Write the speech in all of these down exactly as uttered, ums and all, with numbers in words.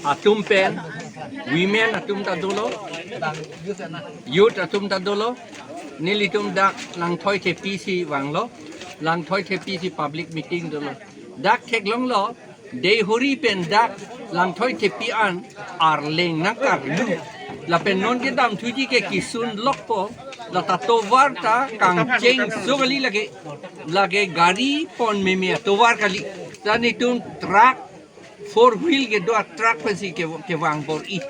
atum pen, women atum ta dolo, youth atum ta dolo, nelitum dak Langthoi Thepi si vanglo, Langthoi Thepi si public meeting dolo. Dak theklonglo, Deihori pen dak Langthoi Thepi an arleng nangkarlu. Lapen non kedamthuji ke kisun lokpo, la ta tovar ta kangcheng so kali lake, lake gari pon meme atovar kali. Ta netum truck, four wheel kedo a truck pensi ke, kevang bor-i.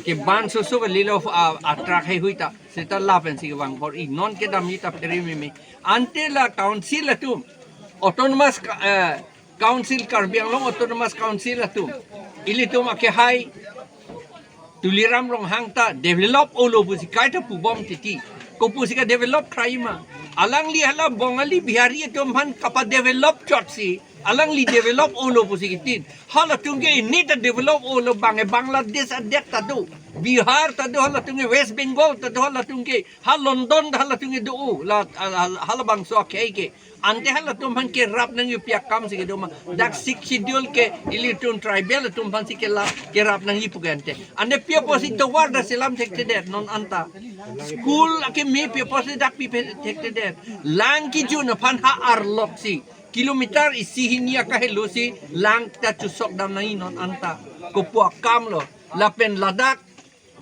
Keban so so kali lo a, a truck heihui ta. Seta lapensi kevang bor-i. Non kedamji ta phere meme. Ante la council atum, autonomous ka-, eh, council, Karbi Anglong Autonomous Council atum, ilitum akehai Tuliram Ronghang ta develop olo pusi kaita pubom titi. Kopusi ke develop kraima. Alangli hala Bongali Bihari atum aphan kapa develop chotsi, alangli develop olo pusi kitin. Halatum ke ini ta develop olo, bang e Bangladesh adet ta do, Bihar ta do, halatum ke West Bengal ta do, halatum ke ha London ta halatum ke do, la, la, la, halabangso akhei ke. Ante halatum aphan kerap nangji pi akam si kedo ma. Dak Sixth Schedule ke ilitum tribal atum aphansi kela, kerap nangji pu ke ante. Ante pi apotsi tovar ta selam thekthedet non anta. School akeme pi apotsi dak pipe thekthedet. Lang kejun aphan ha arloksi, kilometer isi hini akahelo si lang ta chusok dam nangji non anta. Kopu akam lo. Lapen ladak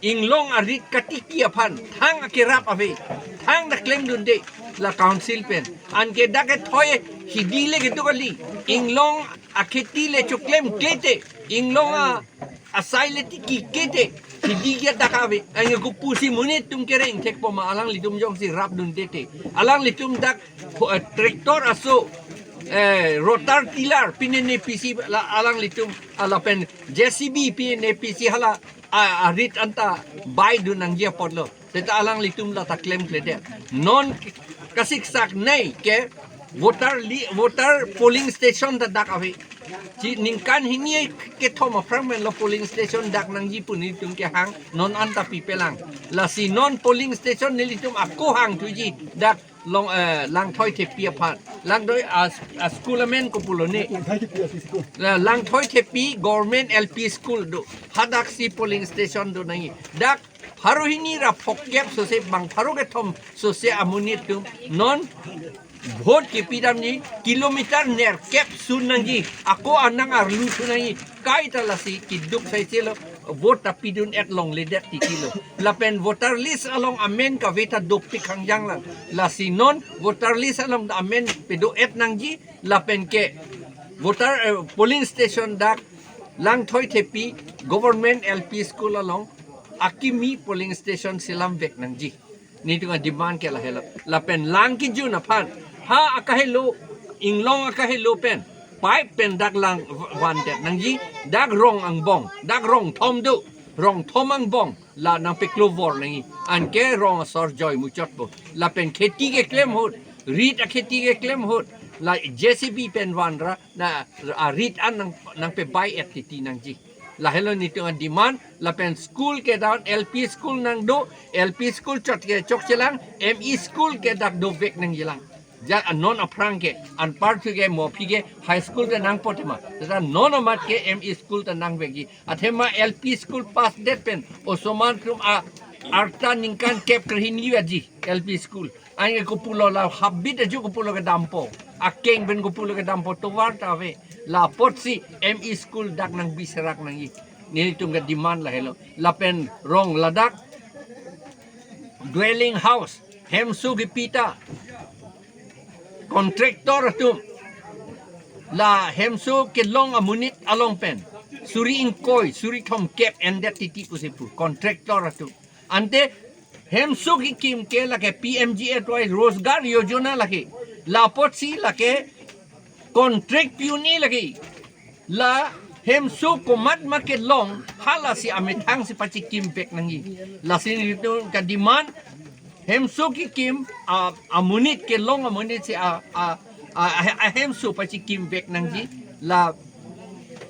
inglong arit katiki aphan thang akerap ave, thang ta klemdunde la council pen. Anke dak kethoi hidi le kedo kali, inglong akheti le choklemkle te, inglong a, asai le tikike te, hidi ke dak ave. Anke kopusi monit atum kereng thekpo ma, alanglitum jongsi rapdunde te. Alanglitum dak, eh, tractor aso, eh, rotor tiller pinene pisi la alanglitum, ah, lapen J C B pinene pisi hala a, arit anta baidun nangji apotlo. Seta alanglitum la ta klemkledet. Non kasiksak nei ke voter li-, voter polling station ta dak ave. Chi ningkan hini kethom aphrang pen lo polling station dak nangji pu netum kehang, non anta pipelang. Lasi non polling station nelitum ako hangthuji dak Long, eh, Langthoi Thepi aphan. Langthoi a, a school amen kopulo ne. Langthoi Thepi a school. La Langthoi Thepi Government L P School do. Hadaksi polling station do nangji. Dak pharo hini ra phokep sose bang pharo kethom sose amonit atum non vote kepidamji kilometer nerkep sun nangji. Ako anang arlu sun nangji. Kaita lasi keduk saiselo. Vote ta pidun-et longledet titi lo. Lapen voter list along amen kave ta dopik hangjang lang. Lasi non voter list along ta amen pedo-et nangji, lapen ke voter, eh, polling station dak Langthoi Thepi Government L P School along akimi polling station selamvek nangji. Netum ademand ke lahelo. Lapen lang kejun aphan, ha akahelo, inglong akahelo pen, pipe pen dak lang v-, vandet nangji, dak rong angbong, dak rong thom do, rong thom angbong la nangpeklo vor nangji. Anke rong asor joi muchotpo. Lapen kheti keklem ahut, rit akheti keklem ahut, la J C B pen vanra, na, arit an nang, nangpebai-et titi nangji. Lahelo netum ademand, lapen school ke dak L P school nangdo, L P school chot ke chokchelang, M E school ke dak dovek nangjilang. Ja anon aphrang ke, anparthu ke mo aphi ke high school ta nangpo tema. Tata non amat ke M E school ta nangvekji. Athema L P school pass det pen, osomar atum a, arta ningkan kep krehini aji, L P school. Anke kopulo la habit aju kopulo kedampo. Akeng pen kopulo kedampo tovar ta ave. La apotsi M E school dak nangbiserak nangji. Netum kedemand lahelo. Lapen rong ladak dwelling house, hemso kepi ta contractor atum, la hemso kelong amonit along pen suri ingkoi, suri thomkep endet titi pusi pu contractor atum. Ante hemso kekim ke lake P M G A Y Rozgar Yojana lake. La apotsi lake contract pi un-e lake. La hemso komat ma kelong, halasi amethang si pachekimvek nangji. Lasi netum kedemand hemso kekim a, amonit kelong amonit si a, a, a, a, ahemso pachekimvek nangji. La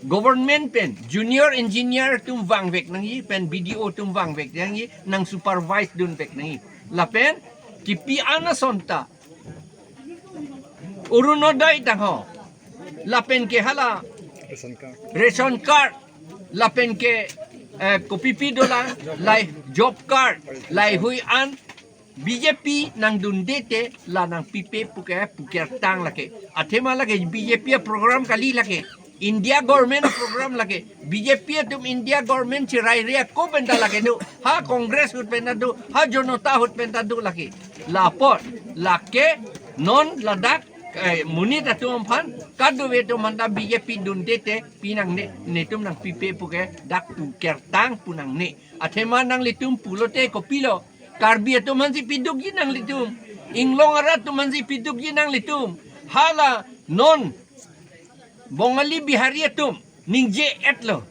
government pen junior engineer atum vangvek nangji pen B D O atum vangvek nangji, nang supervise dunvek nangji. Lapen kipi an ason ta Orunodoi tangho. Lapen ke hala Ration card lapen ke, eh, kopipi dolang, lahei job card, laheihui an B J P nangdunde te la nangpipe puke pukertang lake. Athema lake B J P a program kali lake. India government a program lake. B J P atum India government chiraire ako penta lake do. Ha Congress ahut penta do. Ha Janata ahut penta do lake. Lapot lake non ladak, eh, monit atum aphan, kadokave atum aphan ta B J P dunde te pinangne, netum nangpipe puke dak pukertang pu nangne. Athema nanglitum pulote kopilo. Karbi atum aphansi pidukji nanglitum. Inglong arat atum aphansi pidukji nanglitum. Hala non Bongali Bihari atum ningje-etlo.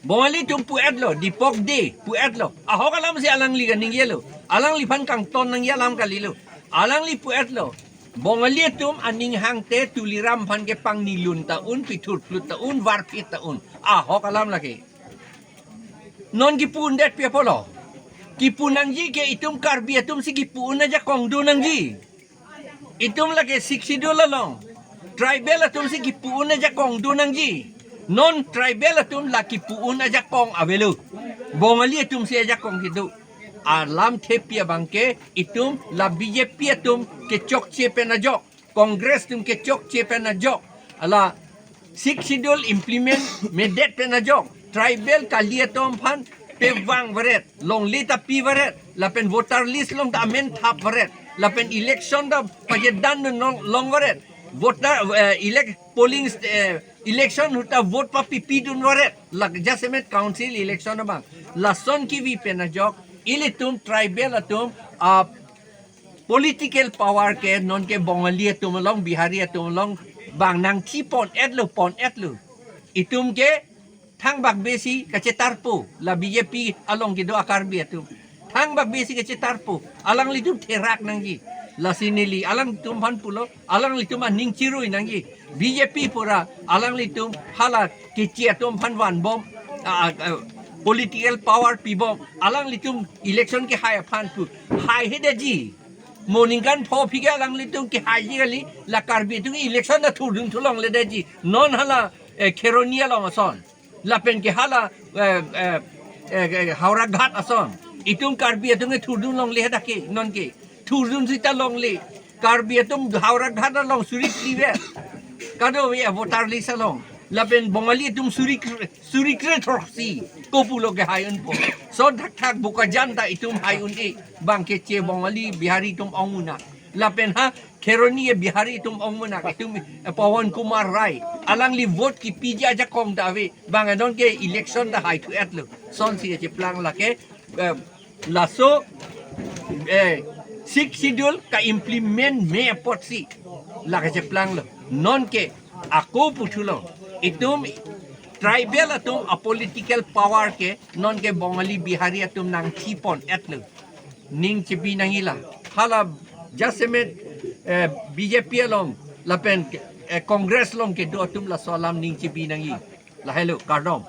Bongali atum pu-etlo, Deepak Dey pu-etlo. Ahok alamsi alangli kaningjelo. Alangliphan kangton nangji alam kalilo. Alangli pu-etlo. Bongali atum aning hangte Tuliram aphan ke pangnilun ta un, pithurphlut ta un, varphit ta un. Ahok alam lake. Non kipu-undet pi apotlo. Kipu nangji ke itum Karbi atumsi kipu-un ajakong do nangji. Itum lake Sixth Schedule along tribal atumsi kipu-un ajakong do nangji. Non tribal atum la kipu-un ajakong avelo. Bongali atumsi ajakong kedo. Alamthe pi abangke itum la B J P atum kechokche pen ajok, Congress atum kechokche pen ajok, hala Sixth Schedule implement medet pen ajok, tribal kali atum aphan pevang varet, longle ta pi varet, lapen voter list along ta amen thap varet, lapen election ta pajedan dun long, long varet, voter, eh, elect, polling, eh, election ahut ta vote papipidun varet, lake jasemet council election abang. Lason kivi pen ajok, ilitum tribal atum, ah, political power ke nonke Bongali atum along, Bihari atum along bang nangthi pon-etlo, pon-etlo. Itum ke thangbak besi kachetarpo, la B J P along kedo a Karbi atum. Thangbak besi kachetarpo, alanglitum therak nangji. Lasi neli alangtum aphan pulo, alanglitum aning chirui nangji. B J P pura alanglitum hala keche atum aphan vanbom, a, a, a, political power pibom, alanglitum election kehai aphan pu. Haihedetji. Mo ningkan pho phike alanglitum kehaiji kali, la Karbi atum election ta thurdun thulongledetji. Non hala, eh, Kheroni along ason. Lapen ke hala, eh, eh, eh, eh, Howraghat ason. Itum Karbi atum ke thurdun longle hadak ke, nonke. Thurdun sita longle. Karbi atum Howraghat along suri phli vet. Kadokave voter list along. Lapen Bongali atum suri kre-, suri kre throksi. Kopulo kehai unpo. So thakthak Bokajan ta itum hai un-e. Bang keche Bongali Bihari atum ong munak. Lapen ha Kheroni e Bihari atum ong munak. Itum, eh, Pawan Kumar Rai. Alangli vote kipiji ajakong ta ave. Bang nonke election ta haithu-etlo. Sonsi kacheplang lake, eh, laso, eh, Sixth Schedule ka-implement me apotsi la kacheplanglo. Nonke ako puthulo. Itum tribal atum a political power ke nonke Bongali Bihari atum nangthi pon-etlo. Ning chebi nangji la. Hala jasemet, eh, B J P along lapen, eh, Congress along kedo atum laso alam ning chebi nangji. Lahelo, kardom.